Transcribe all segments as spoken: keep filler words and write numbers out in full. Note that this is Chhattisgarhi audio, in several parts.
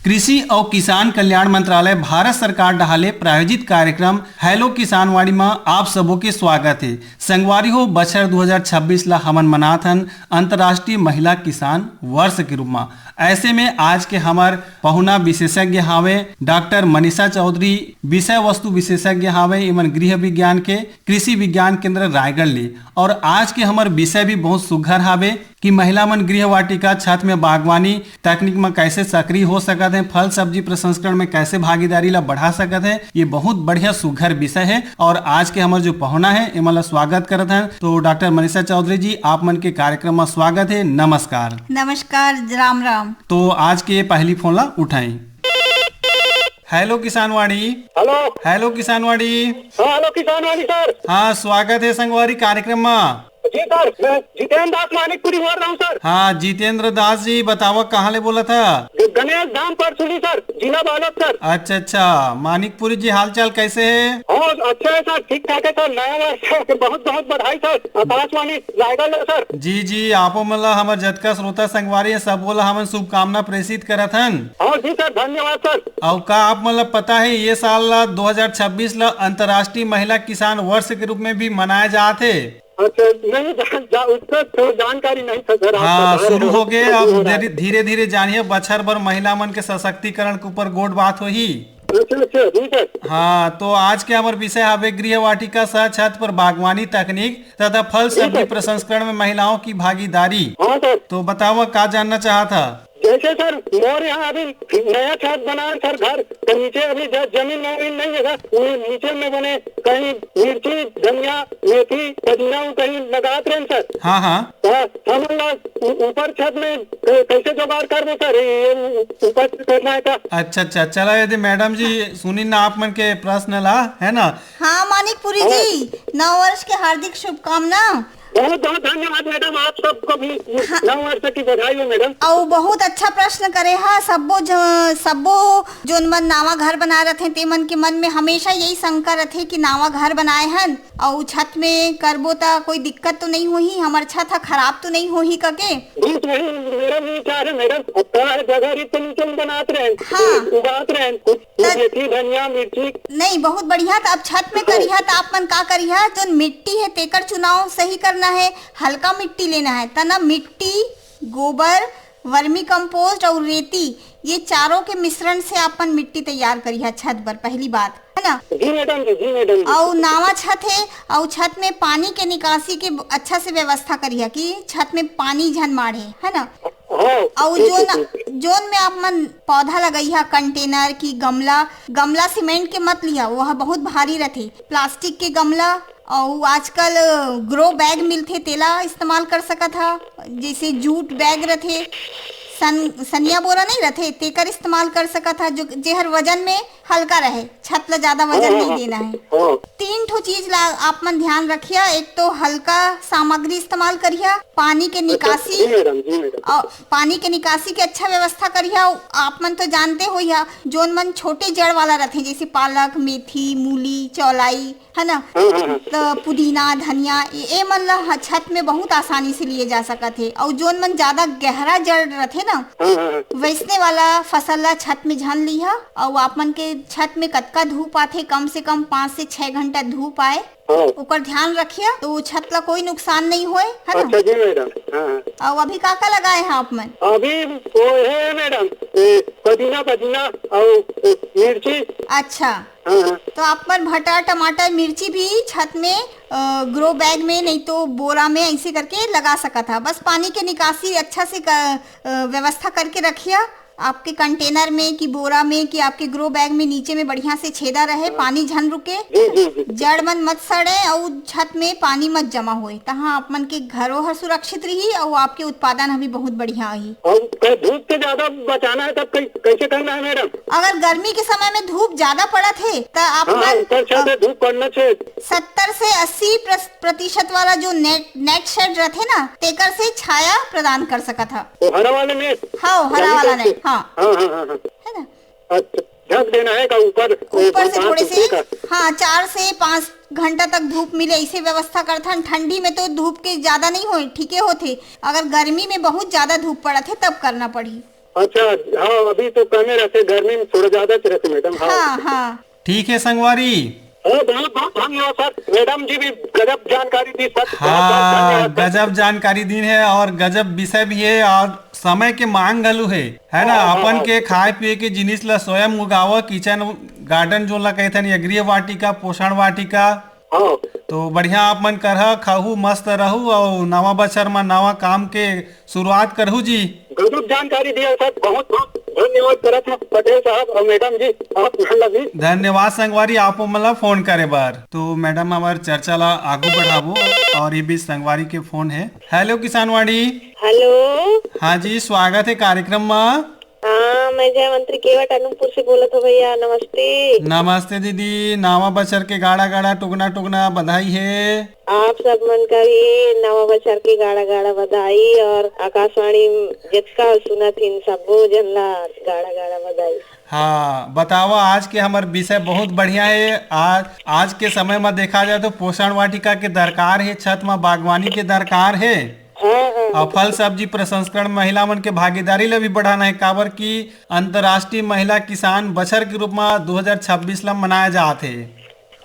कृषि अउ किसान कल्याण मंत्रालय भारत सरकार डहार ले प्रायोजित कार्यक्रम हेलो किसानवाड़ी म आप सबो के स्वागत हे। संगवारी हो, बछर दू हज़ार छब्बीस ला हमन मनात हन अंतर्राष्ट्रीय महिला किसान वर्ष के रूप म। ऐसे में आज के हमर पहुना विशेषज्ञ हावे डॉक्टर मनीषा चौधरी, विषय वस्तु विशेषज्ञ हावे, एमन गृह विज्ञान के कृषि विज्ञान केंद्र रायगढ़ ले। और आज के हमर विषय भी बहुत सुघर हावे कि महिला मन गृह वाटिका, छत में बागवानी तकनीक में कैसे सक्रिय हो सकत हैं, फल सब्जी प्रसंस्करण में कैसे भागीदारी ला बढ़ा सकत हैं। ये बहुत बढ़िया सुघर विषय है। और आज के हमर जो पहुना है, एमन ला स्वागत करत हैं। तो डॉक्टर मनीषा चौधरी जी, आप मन के कार्यक्रम में स्वागत है। नमस्कार। नमस्कार, राम राम। तो आज के पहली फोन ला उठाई। हेलो किसानवाड़ी। हेलो। हेलो किसानवाड़ी। हाँ, हेलो किसानवाड़ी सर। हाँ, स्वागत है संगवारी कार्यक्रम में। जी सर, मैं जितेंद्र दास मानिकपुरी बोल रहा हूँ सर। हाँ, जितेंद्र दास जी, बतावा, कहाँ ले बोला था? ग-, गणेश धाम परसुली सर, जिला बालोद सर। अच्छा, अच्छा, मानिकपुरी जी, हाल चाल कैसे है? हाँ, अच्छा है सर, ठीक ठाक है सर। नया वर्ष के बहुत बहुत बधाई सर, आकाशवाणी रायगढ़ ले सर। जी जी, आपो मन ला, हमर जतका श्रोता संगवारी है, सबो ला हमन शुभकामना प्रेषित करत हन। हाँ जी सर, धन्यवाद सर। अउ का आप मन ला पता है, ये साल ला दो हज़ार छब्बीस ला अंतर्राष्ट्रीय महिला किसान वर्ष के रूप में भी मनाया जात है? अच्छा, नहीं जान, जा, उसका तो जानकारी नहीं था सर। आप हाँ, बता रहे शुरू हो। हो गए, अब धीरे धीरे जानिए, बछर भर महिला मन के सशक्तिकरण के ऊपर गोठ बात होही। अच्छा, अच्छा, जी सर। हाँ, तो आज के हमर विषय हवे गृह वाटिका सह छत पर बागवानी तकनीक तथा फल जी सब्जी सर। प्रसंस्करण में महिलाओं की भागीदारी। हाँ सर। तो बतावा, का जानना चाहत हा? जैसे सर, मोर यहाँ अभी नया छत बना है सर घर, तो नीचे अभी ज-, जमीन वमीन नहीं है सर, वो नीचे में बने कहीं मिर्ची, धनिया, मेथी, पुदीना वो कहीं लगात रहे सर। हाँ, हाँ। तो हम लोग ऊ-, ऊपर छत में क-, कैसे जुगाड़ करबो सर, ये ऊ-, ऊपर से करना है का? अच्छा, अच्छा, चला, यदि मैडम जी सुनी ना आप मन के प्रश्न ला, है ना? हाँ, मानिकपुरी हाँ। जी, नव वर्ष के हार्दिक शुभकामना। बहुत बहुत धन्यवाद मैडम, आप सबको भी हाँ। नव वर्ष की बधाई हो मैडम। अउ बहुत अच्छा प्रश्न करे हा। सब्बो ज-, सब्बो जोन मन नावा घर बनाए रथे, ते मन के मन में हमेशा यही शंका रथे कि नावा घर बनाए हन अउ छत में करबो त कोई दिक्कत तो नहीं होही, हमर छत ह खराब तो नहीं होही कके। जी, वही मेरा भी विचार है मैडम। अब का है, जगह रिक्त नीचे में बनात रहे, हाँ। उगात रहे, कुछ त- मेथी, धनिया, मिर्ची। नहीं, बहुत बढ़िया। त अब छत में करिहा, त आप मन का करिहा, जोन मिट्टी है, तेकर चुनाव सही करना है, हल्का मिट्टी लेना है, त ना मिट्टी, गोबर, वर्मी कंपोस्ट और रेती, ये चारों के मिश्रण से अपन मिट्टी तैयार करिहा छत पर, पहली बात, है ना? जी मैडम जी, जी मैडम जी। और नावा छत है, और छत में पानी के निकासी के अच्छा से व्यवस्था करिहा कि छत में पानी झन माढ़े, है ना? हाँ, और ठीक है, जोन, ठीक है। जोन में आप मन पौधा लगइहा, कंटेनर की गमला, गमला सीमेंट के मत लिहा, वह बहुत भारी रथे। प्लास्टिक के गमला, अउ आजकल ग्रो बैग मिलथे, तेला इस्तेमाल कर सकत हा। जैसे जूट बैग रथे, सन-, सनिया बोरा नहीं रथे, तेकर इस्तेमाल कर सकत हा, जो, जेहर वजन में हल्का रहे, छत ला ज्यादा वजन हाँ, नहीं हाँ, देना है। हाँ। तीन ठो चीज ला आप मन ध्यान रखिया, एक तो हल्का सामग्री इस्तेमाल करिया, पानी के अच्छा, निकासी जी मैडम, जी मैडम। और पानी के निकासी के अच्छा व्यवस्था करिया। आप मन तो जानते हो या, जोन मन छोटे जड़ वाला रथे, जैसे पालक, मेथी, मूली, चौलाई, है ना? हाँ, हाँ, हाँ। त पुदीना, धनिया, ए, ए मन ला ह-, छत में बहुत आसानी से लिए जा सकत हे। अउ जोन मन ज्यादा गहरा जड़ रथे ना, हाँ, हाँ, हाँ। वैसने वाला फसल ला छत में झन लिहा। अउ आप मन के छत में कतका धूप आथे, कम से कम पाँच से छह घंटा धूप आए, हाँ। ओकर ध्यान रखिया, तो छत ला कोई नुकसान नहीं होए, है ना? अच्छा जी मैडम, हाँ, हाँ। अउ अभी का का लगाए हैं आप मन? अभी वो है मैडम, ए, पुदीना, पुदीना और, ए, मिर्ची। अच्छा। हाँ, हाँ। तो आप मन भटा, टमाटर, मिर्ची भी छत में, अ, ग्रो बैग में नहीं तो बोरा में ऐसे करके लगा सकत हा। बस पानी के निकासी अच्छा से क-, अ, व्यवस्था करके रखिया। आपके कंटेनर में कि बोरा में कि आपके ग्रो बैग में नीचे में बढ़िया से छेदा रहे, पानी झन रुके, जी जी जी। जड़ मन मत सड़े अउ छत में पानी मत जमा होए, तहाँ आप मन के घरो हर सुरक्षित रही अउ आपके उत्पादन ह भी बहुत बढ़िया आही। और कै-, धूप से ज्यादा बचाना है तब कै-, कैसे करना है मैडम? अगर गर्मी के समय में धूप ज्यादा पड़त हे त आप हाँ, मन ऊपर छत अ, पे धूप पड़ना चाहिए। सत्तर से अस्सी प्रस-, प्रतिशत वाला जो नेट नेट शेड रथे ना, तेकर से छाया प्रदान कर सकत ह। वो हरा वाला नेट? हाँ, हरा जमीन वाला के? नेट, हाँ। हाँ हाँ हाँ हाँ। है ना? अच्छा, ढक देना है का ऊपर? ऊपर से बांस थोड़े से, ऊपर का? हाँ, चार से पाँच घंटा तक धूप मिले, ऐसे व्यवस्था करथन। ठंडी में तो धूप के ज्यादा नहीं होए, ठीके होथे। अगर गर्मी में बहुत ज्यादा धूप पड़त हे तब करना पड़ही। अच्छा। हाँ, अभी तो कमे रहते, गर्मी में थोड़ा ज्यादा रहते मैडम। हाँ हाँ। ठीक है संगवारी। हाँ, बहुत बहुत धन्यवाद सर, मैडम जी भी गजब जानकारी दी सर, बहुत बहुत हाँ, धन्यवाद सर। गजब जानकारी दिन है और गजब विषय भी है और समय के मांग घलू है, है ना? हाँ, हाँ, अपन हाँ। के खाए पिए के जिनिस ला स्वयं उगावा, किचन गार्डन जो ला कहथन या गृह वाटिका, पोषण वाटिका। हाँ। तो बढ़िया आप मन करहा, खाहू, मस्त रहू और नवा बछर मा नवा काम के शुरुआत करहू जी। गजब जानकारी दिया सर, बहुत बहुत धन्यवाद करत हूँ पटेल साहब और मैडम जी, आप मन ला भी। धन्यवाद संगवारी, आप मन ला फोन करे बर। तो मैडम, हमार चर्चा ला आगू बढ़ाबो और ये बीच संगवारी के फोन है। हेलो किसानवाणी। हेलो। हाँ जी, स्वागत है कार्यक्रम मा। हाँ, मैं जयमंत्री केवट अनूपपुर से बोलत हूँ भैया, नमस्ते। नमस्ते दीदी, नवा बछर के गाड़ा गाड़ा टुकना टुकना बधाई है। आप सब मन का भी नवा बछर के गाड़ा गाड़ा बधाई और आकाशवाणी जितका सुनत हिन सबो जन ला गाड़ा गाड़ा बधाई। हाँ, बतावा, आज के हमर विषय बहुत बढ़िया है। आज, आज के समय में देखा जाए तो पोषण वाटिका के दरकार है, छत में बागवानी के दरकार है। हाँ, हाँ, और हाँ। फल सब्जी प्रसंस्करण महिला मन के भागीदारी ला भी बढ़ाना है, काबर कि अंतर्राष्ट्रीय महिला किसान बछर के रूप में दो हज़ार छब्बीस ला मनाया जात है।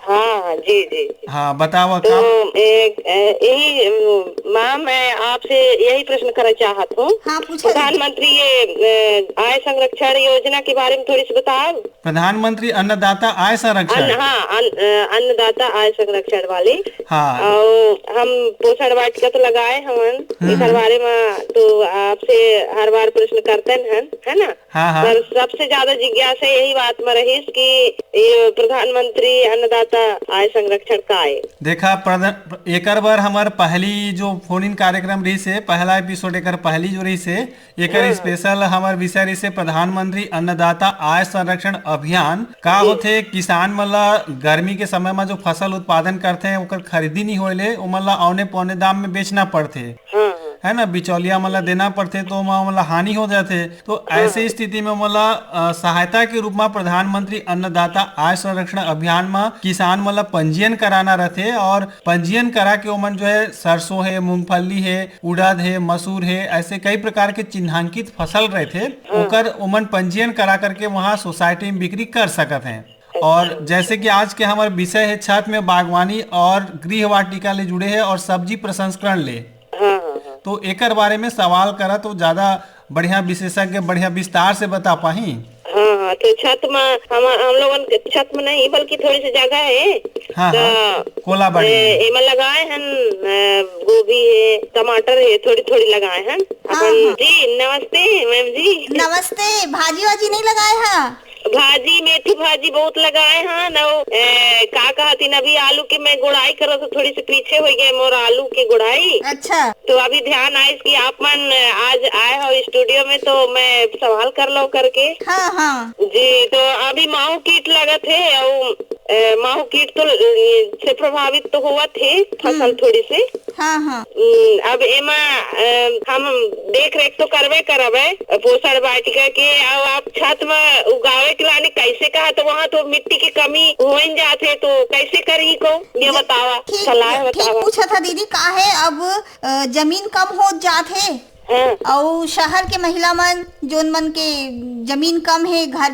हाँ, हाँ, जी, जी, जी। हाँ, बतावा तो का? ए, ए, यही, अम, माँ, मैं आपसे यही प्रश्न करना चाहत हूँ। हाँ, पूछा जाए। प्रधानमंत्री ये, ए, आय संरक्षण योजना के बारे में थोड़ी सी बताओ। प्रधानमंत्री अन्नदाता आय संरक्षण। अन्न, हाँ, अन्न, अ, अन्नदाता आय संरक्षण वाली। हाँ। और हम पोषण वाटिका तो लगाए हवन, हम्म। एकर बारे में तो आपसे हर बार प्रश्न करते हैं, है ना? हाँ, हाँ। पर सबसे ज्यादा जिज्ञासा यही बात में रहिस कि ये प्रधानमंत्री अन्नदाता आय संरक्षण का है? देखा, प्रध-, एकर बर हमर पहली जो फोन इन कार्यक्रम रहिस हे, पहला एपिसोड एकर पहली जो रहिस हे, एकर हाँ। स्पेशल हमर विषय रहिस हे प्रधानमंत्री अन्नदाता आय संरक्षण अभियान। का जी। होथे, किसान मन ला गर्मी के समय म जो फसल उत्पादन करथे, ओकर खरीदी नहीं होए ले ओमन ला औने पौने दाम में बेचना पड़थे। हाँ, हाँ। है ना, बिचौलिया मन ला देना पड़थे, तो ओमा ओमन ला हानि हो जाथे। तो हाँ। ऐसे स्थिति में ओमन ला, अ, सहायता के रूप में प्रधानमंत्री अन्नदाता आय संरक्षण अभियान में किसान मन ला पंजीयन कराना रहथे और पंजीयन करा के ओमन जो है सरसों है, मूंगफली है, उड़द है, मसूर है, ऐसे कई प्रकार के चिन्हांकित फसल रहथे, हाँ। ओकर ओमन पंजीयन करा करके वहाँ सोसाइटी में बिक्री कर सकत हैं। अच्छा। और जैसे कि आज के हमर विषय है छत में बागवानी और गृह वाटिका ले जुड़े है और सब्जी प्रसंस्करण ले, हाँ, हाँ, हाँ। तो एकर बारे में सवाल करा तो ज्यादा बढ़िया विशेषज्ञ बढ़िया विस्तार से बता पाही। हाँ, हाँ, तो छत में हम, हम लोगन के छत में नहीं बल्कि थोड़ी सी जगह है। हाँ, तो, हाँ, कोला बाड़ी ए, में। एमा लगाए हन, अ, गोभी है, टमाटर है, थोड़ी थोड़ी लगाए हन। हाँ, अपन हाँ। जी, नमस्ते मैम जी। नमस्ते, भाजी वाजी नहीं लगाए हा? भाजी, मेथी भाजी बहुत लगाए हन, अउ, ए, का कहत हिन, अभी आलू के मैं गुड़ाई करत हूँ, थोड़ी सी पीछे हो गए मोर आलू के गुड़ाई। अच्छा। तो अभी ध्यान आइस कि आप मन आज आए हो स्टूडियो में, तो मैं सवाल कर लो करके। हाँ, हाँ। जी, तो अभी माहू कीट लगत हे, अउ, ए, माहू कीट तो, ए, से प्रभावित तो होवत हे फसल हम्म। थोड़ी से। हाँ, हाँ। हम्म, अब एमा, अ, हम देख रेख तो करबे करबे, पोषण वाटिका के, अउ आप छत म उगावे के लाने कैसे कहा, तो वहाँ तो मिट्टी की कमी हो ही जाथे, तो कैसे करही को, ये जी, बतावा, ठीक, सलाह ठीक बतावा। पूछा था दीदी, काहे अब, अ, जमीन कम हो जाथे, हाँ। अउ शहर के महिला मन, जोन मन के जमीन कम हे, घर,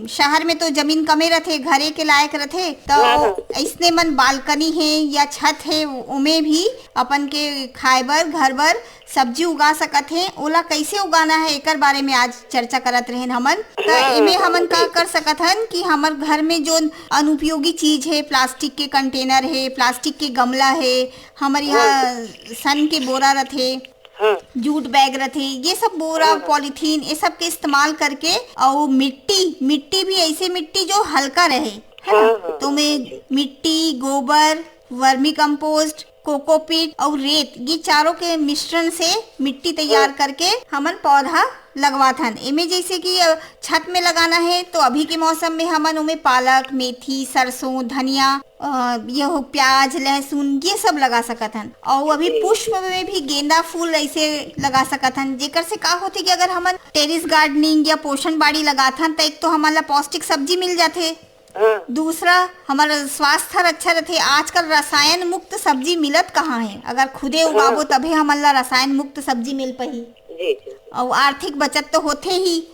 शहर में तो जमीन कमे रथे, घरे के लायक रथे, तो हाँ, हाँ। अइसने मन बालकनी हे या छत हे, ओमे भी अपन के खाए बर, घर बर सब्जी उगा सकत हे। ओला कैसे उगाना है, एकर बारे में आज चर्चा करत रहेन हमन। त हाँ, एमे हाँ, हमन का जी। कर सकत हन कि हमर घर में जोन अनुपयोगी चीज हे, प्लास्टिक के कंटेनर हे, प्लास्टिक के गमला हे, हमर यहाँ हाँ। सन के बोरा रथे, हाँ। जूट बैग रथे, ये सब बोरा, हाँ, हाँ। पॉलीथीन, ये सब के इस्तेमाल करके, और मिट्टी, मिट्टी भी ऐसे मिट्टी जो हल्का रहे, है ना? हाँ, हाँ, तो हाँ, मैं जी। मिट्टी, गोबर, वर्मी कंपोस्ट, कोकोपीट और रेत, ये चारों के मिश्रण से मिट्टी तैयार हाँ। करके हमन पौधा लगवाथन। एमे जैसे कि, अ, छत में लगाना है, तो अभी के मौसम में हमन ओमे पालक, मेथी, सरसों, धनिया, अ, ये हो, प्याज, लहसुन, ये सब लगा सकत हन। और अभी जी। पुष्प में भी गेंदा फूल ऐसे लगा सकत हन, जेकर से का होथे कि अगर हमन टेरेस गार्डनिंग या पोषण बाड़ी लगाथन, त एक तो हमन ला पौष्टिक सब्जी मिल जाथे, हाँ। दूसरा, हमर स्वास्थ्य हर अच्छा रथे। आजकल रसायन मुक्त सब्जी मिलत कहाँ है? अगर खुदे उगाबो, हाँ। तभे हमन ला रसायन मुक्त सब्जी मिल पाही। जी, जी। अउ आर्थिक बचत तो होथे ही,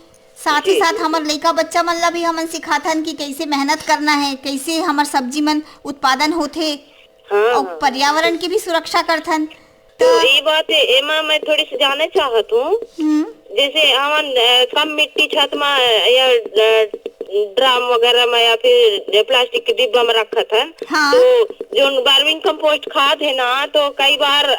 साथ ही जी, साथ जी। हमर लइका बच्चा मन ला भी हमन सिखाथन कि कैसे मेहनत करना है, कैसे हमर सब्जी मन उत्पादन होथे, हाँ, अउ हाँ। पर्यावरण की भी सुरक्षा करथन। तो तो ये बात है, एमा मैं थोड़ी सी जाने चाहत हूँ। हम्म। जैसे हमन, अ, कम मिट्टी छत में, अ, या, अ, ड्रम वगैरह में या फिर प्लास्टिक के डिब्बा में रखत हन, हाँ। तो जो वर्मिंग कंपोस्ट खाद है ना, तो कई बार, अ,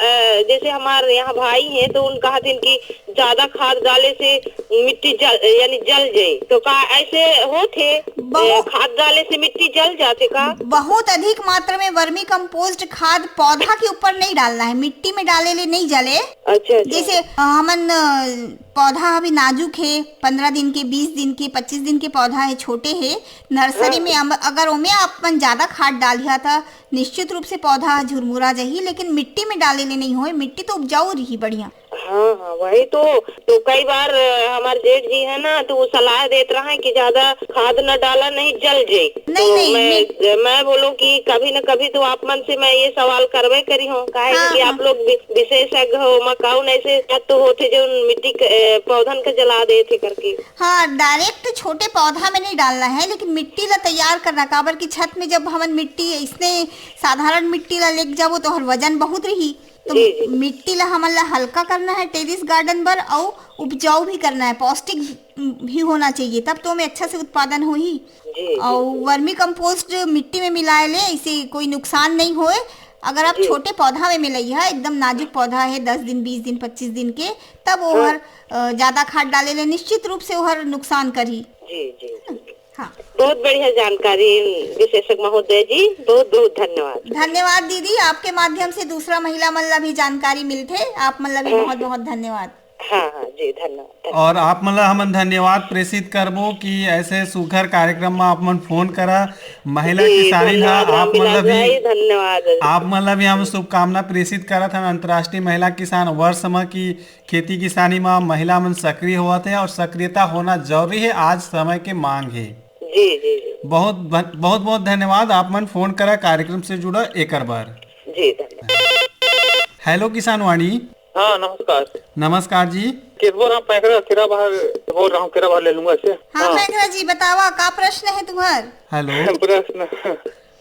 जैसे हमारे यहाँ भाई हैं, तो उन कहत हन कि ज्यादा खाद डाले से मिट्टी जल, यानी जल जाए, तो का ऐसे होथे? बहुत अ, खाद डाले से मिट्टी जल जाथे का? बहुत अधिक मात्रा में वर्मी कंपोस्ट खाद पौधा के ऊपर नहीं डालना है, मिट्टी में डाले ले नहीं जले। अच्छा, अच्छा। जैसे, अ, हमन, अ, पौधा अभी नाजुक है, पंद्रह दिन के, बीस दिन के, पच्चीस दिन के पौधा है, छोटे है, नर्सरी हाँ। में हम, अगर ओमे अपन ज्यादा खाद डालिया त निश्चित रूप से पौधा झुरमुरा जाही, लेकिन मिट्टी में डाले ले नहीं होए, मिट्टी तो उपजाऊ रही बढ़िया। हाँ, हाँ, वही तो। तो कई बार, अ, हमारे जेठ जी है ना, तो वो सलाह देत रहा है कि ज्यादा खाद न डाला, नहीं जल जाए। नहीं, तो नहीं, मैं, नहीं। मैं बोलूं कि कभी न कभी तो आप मन से मैं ये सवाल करबे करी हूँ, काहे हाँ, कि हाँ। आप लोग वि-, विशेषज्ञ हो, मैं कौन ऐसे तत्व होथे जो मिट्टी के, अ, पौधन के जला देथे करके। हाँ, डायरेक्ट छोटे पौधा में नहीं डालना है, लेकिन मिट्टी ला तैयार करना, काबर कि छत में जब हमन मिट्टी इसने साधारण मिट्टी ला लेके जाबो तो ओहर वजन बहुत रही। तो जी, जी। मिट्टी ला हमन ला हल्का करना है टेरेस गार्डन बर, अउ उपजाऊ भी करना है, पौष्टिक भी होना चाहिए, तब तो ओमे अच्छा से उत्पादन होही। जी, जी, अउ जी। वर्मी कंपोस्ट मिट्टी में मिलाए ले, इसे कोई नुकसान नहीं होए। अगर आप जी। छोटे पौधा में मिलइहा, एकदम नाजुक पौधा है, दस दिन, बीस दिन, पच्चीस दिन के, तब हाँ। ओहर, अ, ज्यादा खाद डाले ले निश्चित रूप से ओहर नुकसान करही। जी, जी, जी। हाँ। बहुत बढ़िया जानकारी विशेषज्ञ महोदय जी, बहुत बहुत धन्यवाद। धन्यवाद दीदी, आपके माध्यम से दूसरा महिला मन ला भी जानकारी मिलथे, आप मन ला भी हाँ। बहुत बहुत धन्यवाद। हाँ, हाँ, जी, धन्यवाद, धन्यवाद। और आप मन ला हमन धन्यवाद प्रेषित करबो कि ऐसे सुघर कार्यक्रम में आप मन फोन करा, महिला जी, किसानी ला धन्यवाद, आप मन ला रामविलास भी, भाई, धन्यवाद। आप मन ला भी हम शुभकामना प्रेषित करत हन अंतर्राष्ट्रीय महिला किसान वर्ष में कि खेती किसानी में महिला मन सक्रिय होवत हे और सक्रियता होना जरूरी है, आज समय के मांग है। जी, जी, जी। बहुत भ-, बहुत बहुत धन्यवाद, आप मन फोन करा कार्यक्रम से जुड़ा एकर बर। जी, धन्यवाद। हेलो किसान वाणी। हाँ, नमस्कार। नमस्कार जी। केशवर राम पैकरा, केरा बहार बोल रहा हूँ, केरा बहार ले लूंगा इसे। हाँ, हाँ। पैकरा जी, बतावा, का प्रश्न है तुम्हार? हेलो। प्रश्न।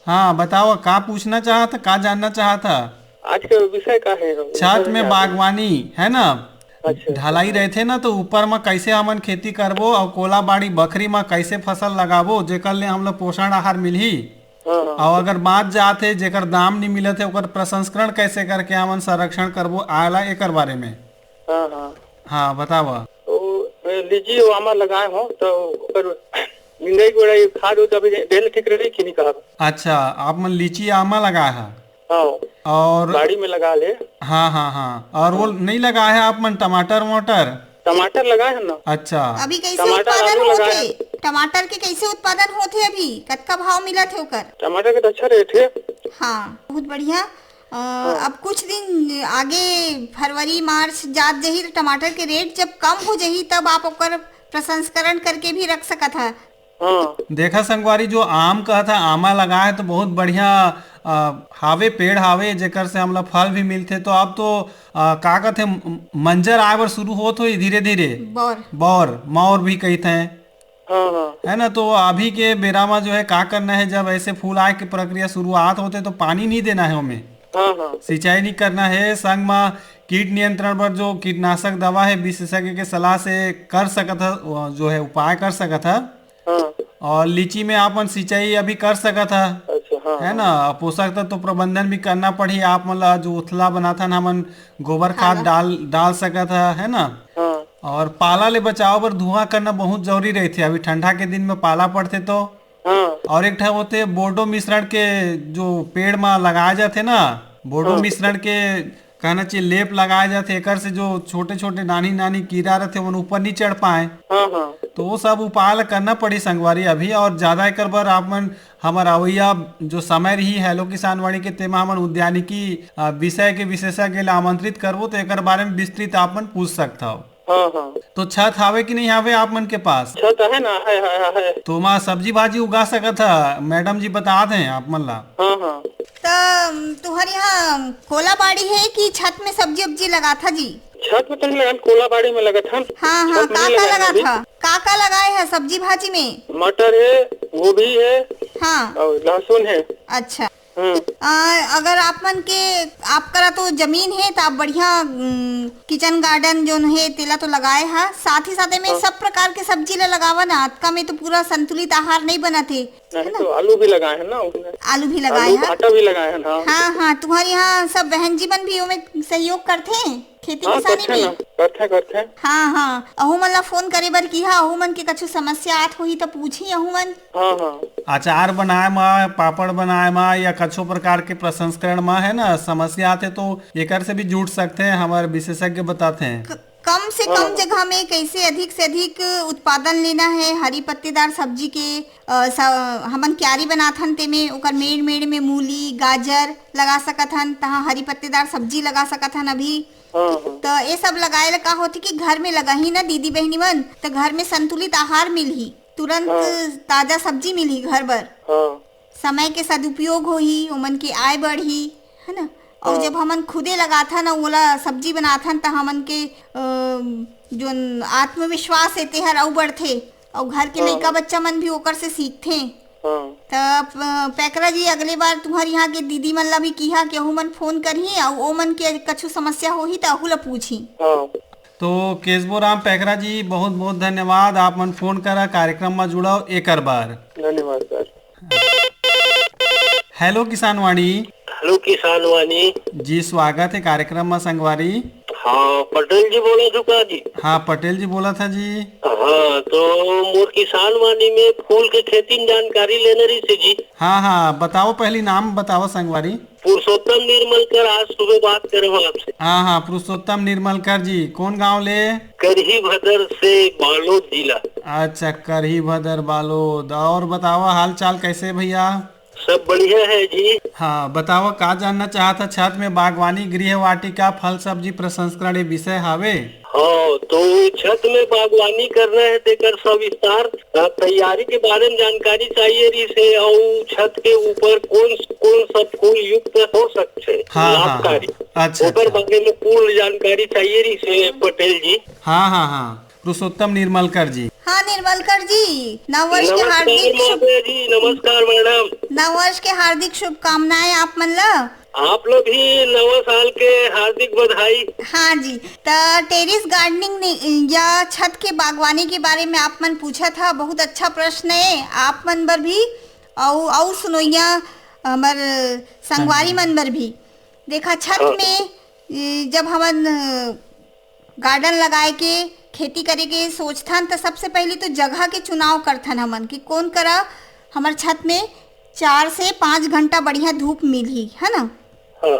हाँ, बतावा, का पूछना चाहत, का जानना चाहत? आज का विषय का है? छत में बागवानी, है ना? अच्छा। ढलाई रहथे ना, तो ऊपर में कैसे हमन खेती करबो और कोला बाड़ी बखरी में कैसे फसल लगाबो, जेकर ले हमला पोषण आहार मिलही? हाँ, हाँ। और अगर बाँच जात हे, जेकर दाम नहीं मिलत हे, ओकर प्रसंस्करण कैसे करके हमन संरक्षण करबो, आला एकर बारे में। हाँ, हाँ। हाँ, बतावा। वो, मैं लीची वो आमा लगाए हो, तो ओकर निंदाई गोड़ाई खाद हो, तो अभी देले ठीक रही कि नहीं कहा? अच्छा, आप मन लीची आमा लगाए हा? हाँ। और बाड़ी में लगा ले। हाँ, हाँ, हाँ। और वो हाँ। नहीं लगाए हा आप मन टमाटर वमाटर? टमाटर लगाए हैं ना। अच्छा। अभी कैसे टमाटर, उत्पादन आलू लगाए होथे? हैं। टमाटर के कैसे उत्पादन होथे अभी? कतका भाव मिलत हे ओकर? टमाटर के तो अच्छा रेट है। हाँ, बहुत बढ़िया। अ, हाँ। अब कुछ दिन आगे, फरवरी, मार्च जात जही, तो टमाटर के रेट जब कम हो जही, तब आप ओकर प्रसंस्करण करके भी रख सकत ह। हाँ। देखा संगवारी, जो आम कहत ह, आमा लगाए तो बहुत बढ़िया, अ, हावे, पेड़ हावे, जेकर से हमला फल भी मिलथे। तो अब तो, अ, का कहथे, म-, मंजर आए बर शुरू होत होही धीरे-धीरे। बौर। बौर, मौर भी कहिथे। हाँ, हाँ। है ना, तो अभी के बेरा में जो है का करना है, जब ऐसे फूल आए के प्रक्रिया शुरुआत होथे तो पानी नहीं देना है ओमे। हाँ, हाँ। सिंचाई नहीं करना है, संग में कीट नियंत्रण पर जो कीटनाशक दवा है विशेषज्ञ के सलाह से कर सकत ह, जो है उपाय कर सकत ह। हाँ। और लीची में आप मन सिंचाई अभी कर सकत ह। अच्छा, है ना? पोषक तत्व प्रबंधन भी करना पड़ही आप मन ला। जो उथला बनाथन हमन, गोबर खाद डाल डाल सकत ह, है ना? हाँ। और पाला ले बचाव बर धुआं करना बहुत जरूरी रहिथे। अभी ठंडा के दिन में पाला पड़थे तो। हाँ। और एक ठा होथे बोर्डो मिश्रण के, जो पेड़ म लगाए जाथे ना, बोर्डो हाँ। मिश्रण के कहना चाहिए, लेप लगाए जाथे, एकर से जो छोटे-छोटे, नानी-नानी कीरा रथे, ओमन ऊपर नी चढ़ पाए। हाँ, हाँ। तो वो सब उपाय ल करना पड़ी संगवारी अभी। और ज्यादा एकर बर आप मन हमर अवइया जो समय रही हेलो किसानवाणी के, तेमा हमन उद्यानिकी, अ, विषय के विशेषज्ञ ल आमंत्रित करबो, तो एकर बारे में विस्तृत आप मन पूछ सकथव। हाँ, हाँ। तो छत हावे कि नहीं हावे आप मन के पास? छत है ना, है, है, है, है। तो ओमा सब्जी भाजी उगा सकत ह, मैडम जी बता दें आप मन ला। हाँ, हाँ। त तुहर यहाँ कोला बाड़ी है कि छत में सब्जी उब्जी लगाथा जी? छत में तो नहीं लगान, कोला बाड़ी में लगाथन। हाँ, हाँ, छत में का नहीं का लगान लगाथा? अभी। का का लगाए है सब्जी भाजी में? मटर है, गोभी है हाँ। और लहसुन है। अच्छा। हम्म। आ, अगर आप मन के, आप करा तो जमीन है, तो आप बढ़िया, उम, किचन गार्डन जोन है, तेला तो लगाए हा। साथ ही साथ में हाँ। सब प्रकार के सब्जी ला लगावा ना, अतका में तो पूरा संतुलित आहार नहीं बनत है, है नहीं ना? तो आलू भी लगाए हैं ना उसमें। आलू भी लगाए आलू, हैं। भाटा भी लगाए हैं, हाँ। हाँ, हाँ, तुम्हारे यहाँ सब बहन जी मन भी ओमे सहयोग करथे? खेती हाँ, किसानी करथे में? ना, करथे, करथे। हाँ, हाँ, अहू मन ला फोन करे बर किहा, अहू मन के कछु समस्या आत होही त पूछी अहू मन। हाँ, हाँ। अचार बनाए म, पापड़ बनाए म या कछु प्रकार के प्रसंस्करण म, है ना, समस्या आथे तो एकर से भी जुड़ सकथे, हमर विशेषज्ञ बताथे। क-, कम से हाँ, कम हाँ। जगह में कैसे अधिक से अधिक उत्पादन लेना है हरी पत्तेदार सब्जी के, अ, स-, हमन क्यारी बनाथन तेमे ओकर मेड़ मेड़ में मूली, गाजर लगा सकत हन, तहाँ हरी पत्तेदार सब्जी लगा सकत हन अभी। हाँ, हाँ। त ये सब लगाए ले का होथे कि घर में लगाही ना दीदी बहिनी मन, त घर में संतुलित आहार मिलही, तुरंत हाँ। ताजा सब्जी मिलही घर बर। हाँ। समय के सदुपयोग होही, ओमन के आय बढ़ही, है ना? अउ हाँ। जब हमन खुदे लगाथन अउ ओला सब्जी बनाथन, त हमन के, अ, जोन आत्मविश्वास हे, तेहर अउ बढ़थे। अउ घर के हाँ, लइका हाँ। बच्चा मन भी ओकर से सीखथे। हाँ। त, अ, पैकरा जी, अगले बार तुम्हर यहाँ के दीदी मन ला भी किहा कि ओहू मन फोन करही, अउ ओ मन के कछु समस्या होही, त अहू ला पूछही। हाँ। तो केशवो राम पैकरा जी, बहुत बहुत धन्यवाद, आप मन फोन करा, कार्यक्रम म जुड़व, एकर बर। धन्यवाद sir. Hello Kisanvani. Hello Kisanvani. जी, स्वागत है कार्यक्रम में संगवारी। हाँ, पटेल जी बोलत हो का जी? हाँ, पटेल जी बोलत है जी। हाँ, तो मोर किसानवाणी में फूल के खेती में जानकारी लेने रही थी जी। हाँ, हाँ, बताओ, पहली नाम बताओ संगवारी। पुरुषोत्तम निर्मलकर, आज सुबह बात करे हो आपसे। हाँ, हाँ, पुरुषोत्तम निर्मलकर जी, कौन गांव ले? करही भदर से, बालोद जिला। अच्छा, करही भदर, बालोद। और बतावा, हाल चाल कैसे भैया? सब बढ़िया है जी। हाँ, बतावा, का जानना चाहत है, छत में बागवानी, गृह वाटिका, फल सब्जी प्रसंस्करण, ये विषय हावे? हाँ, तो छत में बागवानी करना है, तेकर सविस्तार, अ, तैयारी के बारे में जानकारी चाहिए रही से, और छत के ऊपर कौन कौन सा फूल युक्त हो सकते हैं, हाँ, हाँ, लाभकारी, हाँ। अच्छा, ओकर अच्छा। बारे में पूर्ण जानकारी चाहिए रही से पटेल जी। हाँ, हाँ, हाँ, पुरुषोत्तम निर्मलकर जी। हाँ, निर्मलकर जी, नववर्ष के नमस्कार हार्दिक शुभ महोदय जी, नमस्कार मैडम। नववर्ष के हार्दिक शुभकामनाएं आप मन ला। आप लोग भी नवा साल के हार्दिक बधाई। हाँ जी, त टेरेस गार्डनिंग ने, या छत के बागवानी के बारे में आप मन पूछत हा, बहुत अच्छा प्रश्न है। आप मन बर भी, अउ, अउ सुनोइया हमर संगवारी मन बर भी। देखा, छत हाँ। में, ए, जब हमन, अ, गार्डन लगाए के खेती करे के सोचथन, त सबसे पहली तो जगह के चुनाव करथन हमन कि कौन करा हमर छत में चार से पाँच घंटा बढ़िया धूप मिलही, है ना? हाँ, हाँ।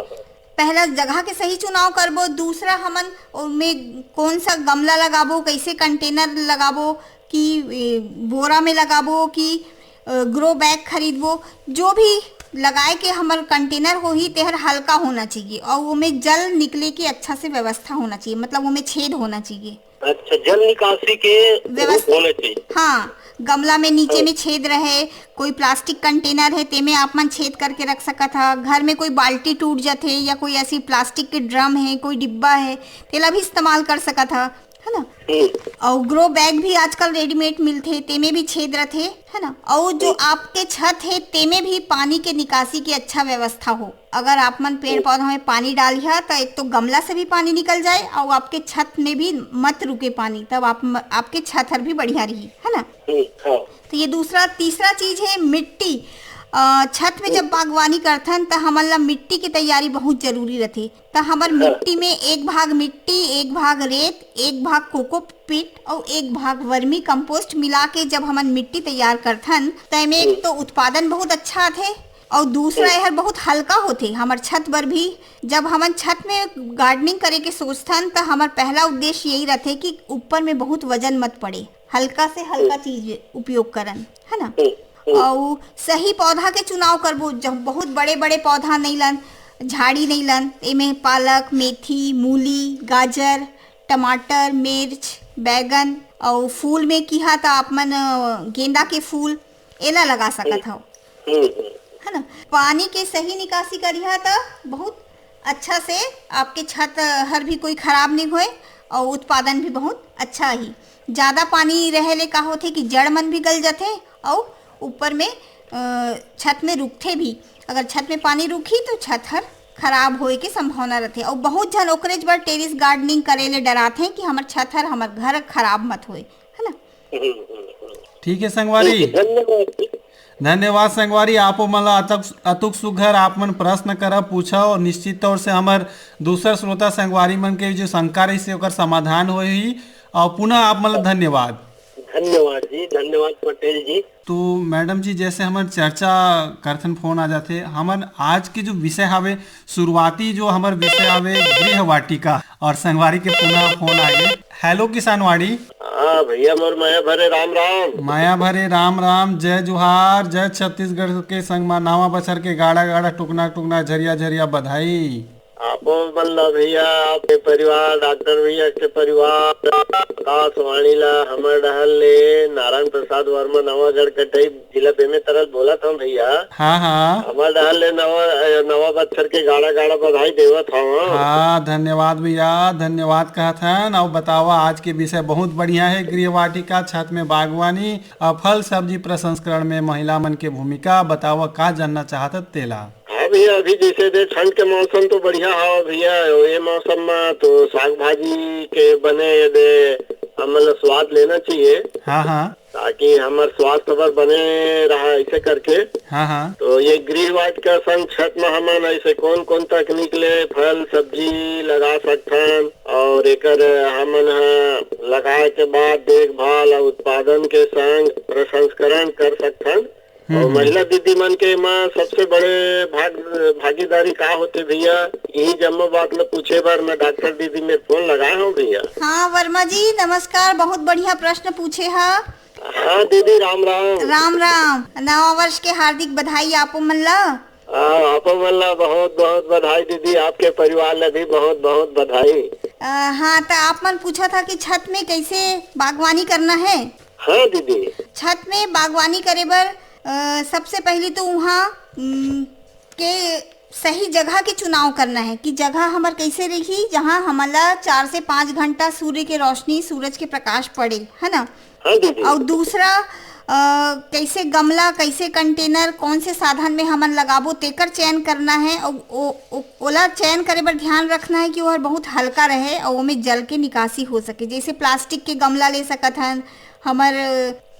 पहला जगह के सही चुनाव करबो, दूसरा हमन ओमे कौन सा गमला लगाबो, कैसे कंटेनर लगाबो, कि, ए, बोरा में लगाबो कि, अ, ग्रो बैग खरीदबो, जो भी लगाए के हमर कंटेनर होही, तेहर हल्का होना चाहिए और ओमे जल निकले के अच्छा से व्यवस्था होना चाहिए, मतलब ओमे छेद होना चाहिए। अच्छा, जल निकासी के व्यवस्था होना चाहिए। हाँ, गमला में नीचे हाँ। में छेद रहे, कोई प्लास्टिक कंटेनर है, तेमे आप मन छेद करके रख सकत हा। घर में कोई बाल्टी टूट जाथे या कोई ऐसी प्लास्टिक के ड्रम है, कोई डिब्बा है, तेला भी इस्तेमाल कर सकत हा, है ना? हम्म। और ग्रो बैग भी आजकल रेडीमेड मिलथे, तेमे भी छेद रथे, है ना? और जो हम्म। आपके छत है, तेमे भी पानी के निकासी की अच्छा व्यवस्था हो। अगर आप मन पेड़ हम्म। पौधा में पानी डालिहा, तो एक तो गमला से भी पानी निकल जाए और आपके छत में भी मत रुके पानी, तब आप म-, आपके छत हर भी बढ़िया रही, है ना? हम्म, हाँ। तो ये दूसरा, तीसरा चीज है मिट्टी। अ, छत में जब बागवानी करथन, त हमन ला मिट्टी के तैयारी बहुत जरूरी रथे। त हमर मिट्टी में एक भाग मिट्टी, एक भाग रेत, एक भाग कोकोपीट अउ एक भाग वर्मी कंपोस्ट मिला के जब हमन मिट्टी तैयार करथन, त एमे एक तो उत्पादन बहुत अच्छा आथे, अउ दूसरा, एहर बहुत हल्का होथे हमर छत बर भी। जब हमन छत में गार्डनिंग करे के सोचथन, त हमर पहला उद्देश्य यही रथे कि ऊपर में बहुत वजन मत पड़े, हल्का से हल्का चीज उपयोग करन, है ना? अउ सही पौधा के चुनाव करबो, जब बहुत बड़े बड़े पौधा नहीं लन, झाड़ी नहीं लन, एमे पालक, मेथी, मूली, गाजर, टमाटर, मिर्च, बैगन, अउ फूल में किहा त आप मन, अ, गेंदा के फूल, एला लगा सकत हव। है ना? पानी के सही निकासी करिहा त बहुत अच्छा से आपके छत हर भी कोई खराब नहीं होए, अउ उत्पादन भी बहुत अच्छा ही। ज्यादा पानी रहे ले का होथे कि जड़ मन भी गल जाथे, अउ ऊपर में, अ, छत में रुकथे भी। अगर छत में पानी रुकही तो छत हर खराब होए के संभावना रथे। अउ बहुत झन ओकरेच बर टेरिस गार्डनिंग करे ले डराथे कि हमर छत हर, हमर घर खराब मत होए, है ना? ठीक है संगवारी। धन्यवाद। धन्यवाद संगवारी, आपो मन ला अतुक, अतुक सुघर आप मन प्रश्न करब, पूछव, और निश्चित तौर से हमर दूसर श्रोता संगवारी मन के जो शंका रहिस हे, ओकर समाधान होही। और पुनः आप मन ला धन्यवाद। धन्यवाद जी, धन्यवाद पटेल जी। तो मैडम जी, जैसे हमन चर्चा करथन, फोन आ जाथे, हमन आज के जो विषय हावे, शुरुआती जो हमर विषय हावे गृह वाटिका, और संगवारी के पुनः फोन आ गए। हेलो किसानवाड़ी। हाँ भैया, मोर मया भरे राम राम। मया भरे राम राम, जय जोहार, जय छत्तीसगढ़ के संग मा नवा बछर के गाड़ा गाड़ा टुकना टुकना झरिया झरिया बधाई। आपो मन ला भैया, आपके परिवार, डॉक्टर भैया के परिवार, आकाशवाणी ला हमर डहर ले नारायण प्रसाद वर्मा नवागढ़ कटई जिला बेमेतरा ले बोलत हंव भैया। हाँ, हाँ। हमर डहर ले नवा, नवा बछर के गाड़ा गाड़ा बधाई देवत हंव। हाँ, धन्यवाद भैया, धन्यवाद कहत हन। अउ बतावा, आज के विषय बहुत बढ़िया है, गृह वाटिका, छत में बागवानी और फल सब्जी प्रसंस्करण में महिला मन के भूमिका। बतावा, का जानना चाहत हत तेला? हाँ भैया, अभी जैसे दे ठंड के मौसम तो बढ़िया हवा भैया, ये मौसम में तो साग भाजी के बने ये दे हमन ला स्वाद लेना चाहिए। हाँ, हाँ। ताकि हमर स्वास्थ्य बर बने रहा, ऐसे करके। हाँ, हाँ। तो ये गृह वाटिका संग छत में हमन ऐसे कौन कौन तकनीक ले फल सब्जी लगा सकथन, और एकर हमन ह लगाए के बाद देखभाल और उत्पादन के संग प्रसंस्करण कर सकथन। हम्म, और हम्म। महिला दीदी मन के एमा सबसे बड़े भाग, भागीदारी का होथे भैया? यही जम्मो बात ल पूछे बर मैं डॉक्टर दीदी में फोन लगाए हंव भैया। हाँ वर्मा जी, नमस्कार, बहुत बढ़िया प्रश्न पूछे हा। हाँ दीदी, राम राम। राम राम, नवा वर्ष के हार्दिक बधाई आपो मन ला। हाँ, आपो मन ला बहुत बहुत बधाई दीदी, आपके परिवार ला भी बहुत बहुत बधाई। अ, हाँ, त आप मन पूछा था कि छत में कैसे बागवानी करना है। हाँ दीदी। छत में बागवानी करे बर, अ, सबसे पहली तो उहाँ, उम, के सही जगह के चुनाव करना है कि जगह हमर कैसे रही, जहाँ हमला चार से पाँच घंटा सूर्य के रोशनी, सूरज के प्रकाश पड़े, है ना? हाँ दीदी। और दूसरा, अ, कैसे गमला, कैसे कंटेनर, कौन से साधन में हमन लगाबो, तेकर चयन करना है। और ओ, ओ, ओला चयन करे बर ध्यान रखना है कि ओहर बहुत हल्का रहे और ओमे जल के निकासी हो सके। जैसे प्लास्टिक के गमला ले सकत हन, हमर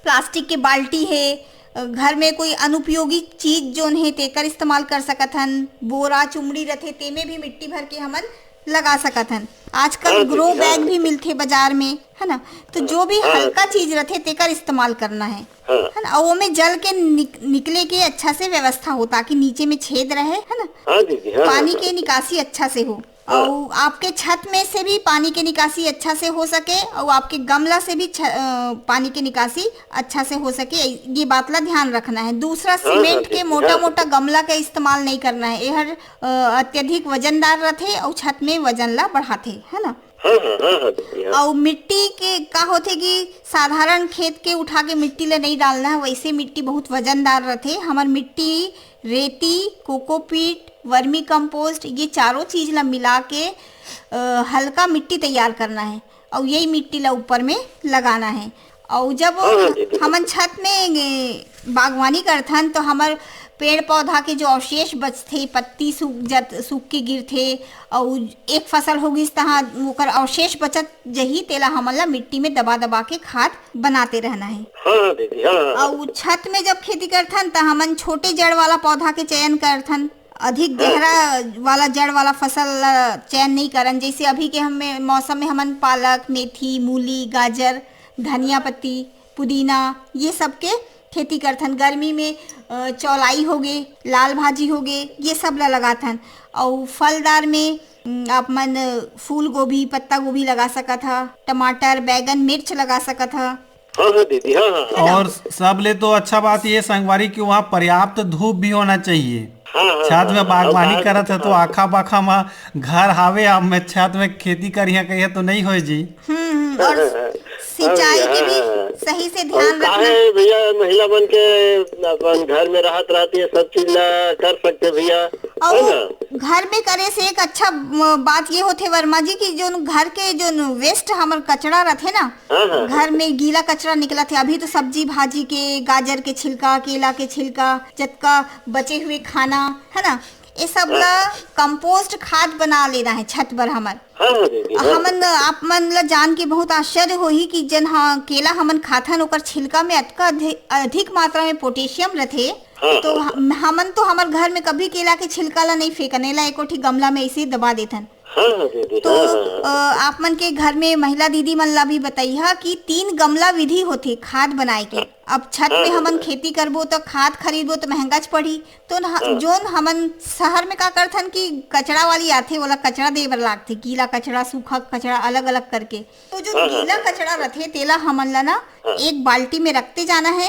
प्लास्टिक के बाल्टी हे, घर में कोई अनुपयोगी चीज जोन हे, तेकर इस्तेमाल कर सकत हन। बोरा, चुमड़ी रथे, तेमे भी मिट्टी भर के हमन लगा सकत हन। आजकल हाँ, ग्रो दीदी, हाँ। बैग भी मिलथे बाजार में, है ना? तो जो भी हाँ। हल्का चीज रथे, तेकर इस्तेमाल करना है, हाँ। है ना? और ओमे जल के निक-, निकले के अच्छा से व्यवस्था हो, ताकि नीचे में छेद रहे, है ना? हाँ, दीदी, हाँ, पानी हाँ, के हाँ। निकासी अच्छा से हो। हाँ। और आपके छत में से भी पानी के निकासी अच्छा से हो सके और आपके गमला से भी छ-, अ, पानी के निकासी अच्छा से हो सके, ये बात ला ध्यान रखना है। दूसरा, हाँ, हाँ, सीमेंट के दीदी, मोटा हाँ। मोटा गमला का इस्तेमाल नहीं करना है, एहर, अ, अत्यधिक वजनदार रथे और छत में वजन ला बढ़ाथे, है ना? हाँ, हाँ, हाँ, हाँ, दीदी, हाँ। और मिट्टी के का होथे कि साधारण खेत के उठा के मिट्टी ला नहीं डालना है, वैसे मिट्टी बहुत वजनदार रथे। हमर मिट्टी रेती, कोकोपीट, वर्मी कंपोस्ट, ये चारों चीज ला मिला के, अ, हल्का मिट्टी तैयार करना है और यही मिट्टी ला ऊपर में लगाना है। अउ जब हाँ, हाँ, दीदी। हमन छत में, ए, बागवानी करथन, तो हमर पेड़ पौधा के जो अवशेष बचथे, पत्ती सूख जत-, सूख के गिरथे, अउ एक फसल हो गिस, तहाँ ओकर अवशेष बचत जही, तेला हमन ला मिट्टी में दबा दबा के खाद बनाते रहना है। हाँ, हाँ, दीदी, हाँ, हाँ, हाँ। अउ छत में जब खेती करथन, त हमन छोटे जड़ वाला पौधा के चयन करथन, अधिक हाँ। गहरा वाला जड़ वाला फसल ला चयन नहीं करन। जैसे अभी के हमें मौसम में हमन पालक, मेथी, मूली, गाजर, धनिया पत्ती, पुदीना, ये सब के खेती करथन। गर्मी में, अ, चौलाई होगे, लाल भाजी होगे, ये सब ला लगाथन। अउ फलदार में, उम, आप मन फूल गोभी, पत्ता गोभी लगा सकत ह, टमाटर, बैगन, मिर्च लगा सकत ह। हाँ, हाँ, दीदी, हाँ, हाँ, हाँ। है ना? और सबले तो अच्छा बात ये संगवारी कि वहाँ पर्याप्त धूप भी होना चाहिए। हाँ, हाँ, छत में हाँ, बागवानी हाँ, करत है तो हाँ। आखा बाखा में घर हावे, अब मैं छत में खेती करिया कहिए तो नहीं होए जी। हम्म, हम्म, और हाँ, हाँ, हाँ, सिंचाई के भी हाँ, हाँ। सही से और ध्यान रखना। काहे भैया, महिला मन के अपन घर में रहत रहती है, सब चीज ला कर सकते भैया, और है ना? घर में करे से एक अच्छा, म, बात ये होथे वर्मा जी कि जोन घर के जोन वेस्ट हमर कचरा रथे ना, हाँ, हाँ, घर हाँ। में गीला कचरा निकलत हे, अभी तो सब्जी भाजी के, गाजर के छिलका, केला के छिलका, जतका बचे हुए खाना, है ना, ये सब हाँ। ला कंपोस्ट खाद बना लेना है छत पर हमर। हाँ, हाँ, दीदी, हाँ। हमन, आप मन ला जान के बहुत आश्चर्य होही कि जन, हाँ, केला हमन खाथन, ओकर छिलका में अतका अधि-, अधिक मात्रा में पोटेशियम रथे। हाँ, तो हाँ। हम, हमन तो हमर घर में कभी केला के छिलका ला नहीं फेंकन, एला एको ठी गमला में ऐसे दबा देथन। हाँ, हाँ, दीदी, तो, हाँ, हाँ, हाँ। अ, आप मन के घर में महिला दीदी मन ला भी बताइहा कि तीन गमला विधि होथे खाद बनाए के। हाँ। अब छत हाँ, में हाँ, हमन हाँ। खेती करबो तो खाद खरीदबो तो महंगाच पड़ही। तो न, हाँ। जोन हमन शहर में का करथन कि कचरा वाली आथे, ओला कचरा दे बर लागथे, गीला कचरा, सूखा कचरा अलग-अलग करके। तो जो हाँ, हाँ, गीला हाँ। कचरा रथे, तेला हमन ला ना हाँ। एक बाल्टी में रखते जाना है।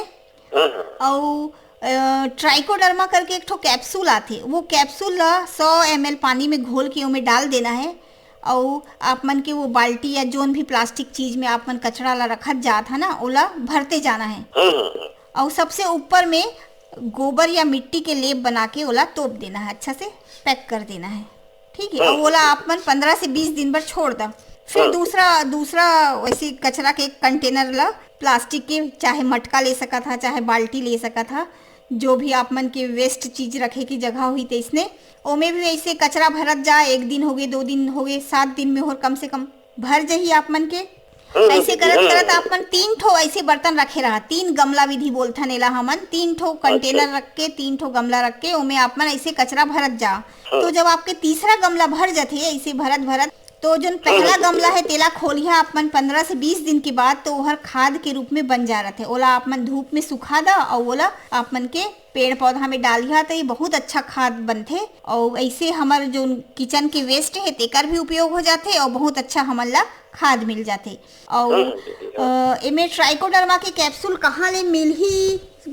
हाँ, हाँ। अउ, अ, ट्राइकोडर्मा करके एक ठो कैप्सूल आथे, वो कैप्सूल ला सौ एम एल पानी में घोल के ओमे डाल देना है। अउ आप मन के वो बाल्टी या जोन भी प्लास्टिक चीज में आप मन कचरा ला रखत जात है ना, ओला भरते जाना है। हाँ, हाँ, हाँ। अउ सबसे ऊपर में गोबर या मिट्टी के लेप बना के ओला तोप देना है, अच्छा से पैक कर देना है, ठीक है। हाँ। अउ ओला आप मन पन्द्रह से बीस दिन बर छोड़ दा। फिर हाँ। दूसरा, दूसरा वैसे कचरा के कंटेनर ला, प्लास्टिक के, चाहे मटका ले सकत हा, चाहे बाल्टी ले सकत हा, जो भी आप मन के वेस्ट चीज रखे की जगह होही तैसने, ओमे भी ऐसे कचरा भरत जा, एक दिन होगे, दो दिन होगे, सात दिन में और कम से कम भर जही आप मन के। हाँ, हाँ, ऐसे दीदी, करत हाँ, करत हाँ। आप मन तीन ठो ऐसे बर्तन रखे रहा, तीन गमला विधि बोलथन एला हमन, तीन ठो कंटेनर अच्छा। रख के, तीन ठो गमला रख के ओमे आप मन ऐसे कचरा भरत जा। हाँ। तो जब आपके तीसरा गमला भर जाथे ऐसे भरत भरत, तो जोन हाँ, पहला हाँ, गमला दीदी। है तेला खोलिहा आप मन पन्द्रह से बीस दिन के बाद, तो ओहर खाद के रूप में बन जा रथे। ओला आप मन धूप में सुखा दा अउ ओला आप मन के पेड़ पौधा में डालिहा, तो ये बहुत अच्छा खाद बनथे। अउ ऐसे हमर जोन किचन के वेस्ट है तेकर भी उपयोग हो जाथे अउ बहुत अच्छा हमन ला खाद मिल जाथे। अउ, हाँ, हाँ, दीदी, हाँ। अ, एमे ट्राइकोडर्मा के कैप्सूल कहाँ ले मिलही, अ,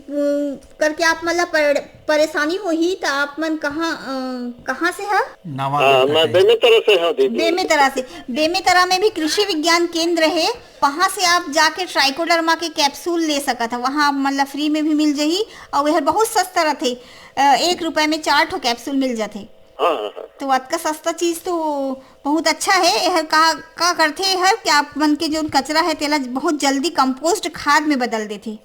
करके आप मन ला पर-, परेशानी होही, त आप मन कहाँ, अ, कहाँ से ह? नवा हाँ, बेमेतरा मैं से। बेमेतरा से हूँ, दीदी। बेमेतरा से। बेमेतरा में भी कृषि विज्ञान केंद्र है, वहाँ से आप जाके ट्राइकोडर्मा के कैप्सूल ले सकत ह। वहाँ आप मन ला फ्री में भी मिल जही, अउ एहर बहुत सस्ता रथे। अ, एक रुपए में चार ठो कैप्सूल मिल जाथे। हाँ, हाँ, हाँ। तो अतका सस्ता चीज तो बहुत अच्छा है। एहर का, का करथे एहर कि आप मन के जोन कचरा है तेला बहुत जल्दी कंपोस्ट खाद में बदल देथे।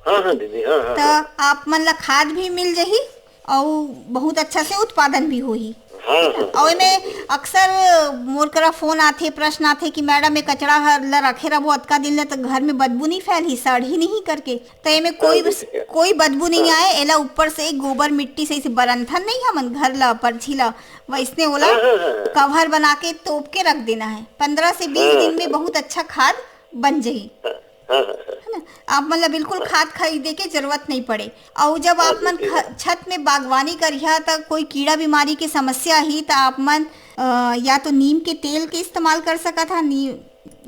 हाँ, हाँ, दीदी, हाँ, हाँ, त हाँ। आप मन ला खाद भी मिल जही अउ बहुत अच्छा से उत्पादन भी होही। हाँ, हाँ, अउ हाँ, एमे दीदी। अक्सर मोर करा फोन आथे, प्रश्न आथे कि मैडम, ये कचरा हर ला रखे रहो अतका दिन ले, त घर में बदबू नहीं फैलही, सड़ही नहीं करके? त एमे हाँ, कोई, दीदी, हाँ। कोई बदबू नहीं हाँ। आए। एला ऊपर से गोबर मिट्टी से ऐसे बरंथन नहीं, हमन घर ला, परछी ला, वैसने ओला हाँ, हाँ, हाँ, हाँ। कवर बना के तोप के रख देना है। पन्द्रह से बीस हाँ, दिन में हाँ। बहुत अच्छा खाद बन जही। हाँ, हाँ, हाँ, हाँ। है ना? आप मन ला बिल्कुल हाँ। खाद खरीदे के जरूरत नहीं पड़े। अउ जब हाँ, आप मन दीदी, ख-, हाँ। छत में बागवानी करिहा, त कोई कीड़ा बीमारी के समस्या ही, त आप मन, अ, या तो नीम के तेल के इस्तेमाल कर सकत हा, नी-,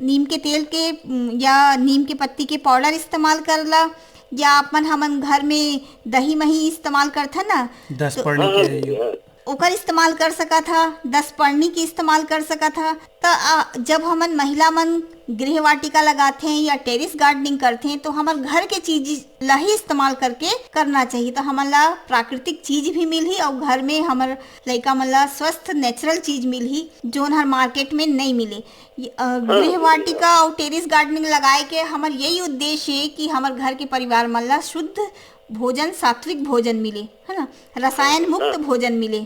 नीम के तेल के, उम, या नीम के पत्ती के पाउडर इस्तेमाल कर ला, या आप मन, हमन घर में दही मही इस्तेमाल करथन ना, दस तो पर्णी हाँ, हाँ, के दीदी, हाँ। ओकर इस्तेमाल कर सकत ह, दस पर्णी के इस्तेमाल कर सकत ह। त आ, जब हमन महिला मन गृह वाटिका लगाथे या टेरिस गार्डनिंग करथे, तो हमर घर के चीज ला ही इस्तेमाल करके करना चाहिए। तो हमन ला प्राकृतिक चीज भी मिलही और घर में हमर लइका मन ला स्वस्थ नेचुरल चीज मिलही, जोन हर मार्केट में नहीं मिले। ये, अ, गृह वाटिका और टेरिस गार्डनिंग लगाए के हमर यही उद्देश्य है कि हमर घर के परिवार मन ला शुद्ध भोजन, सात्विक भोजन मिले, है ना, रसायन मुक्त भोजन मिले।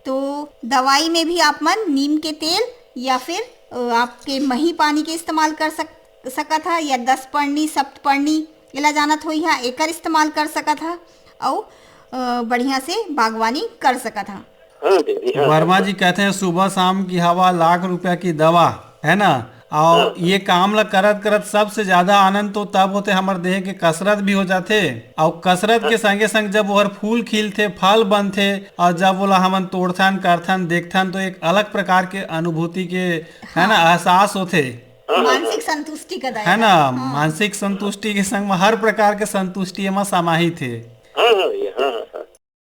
तो दवाई में भी आप मन नीम के तेल या फिर, अ, आपके मही पानी के इस्तेमाल कर सक-, सकत ह, या दस पर्णी, सप्त पर्णी, एला जानत होई हा, एकर इस्तेमाल कर सकत ह, अउ, अ, बढ़िया से बागवानी कर सकत ह। हाँ दीदी, हाँ, वर्मा हाँ। जी कहते हैं, सुबह शाम की हवा, लाख रुपया की दवा, है ना? और ये काम ला करत करत सबसे ज्यादा आनंद तो तब होथे, हमर देह के कसरत भी हो जाथे, और कसरत के संगे संग जब ओहर फूल खिलथे, फल बनथे, और जब ओला हमन तोड़थन, करथन, देखथन, तो एक अलग प्रकार के अनुभूति के, है ना, एहसास होथे, मानसिक संतुष्टि का दायरा। है ना? मानसिक संतुष्टि के संग में हर प्रकार के संतुष्टि एमा समाहित हे। हाँ हाँ भैया, हाँ हाँ।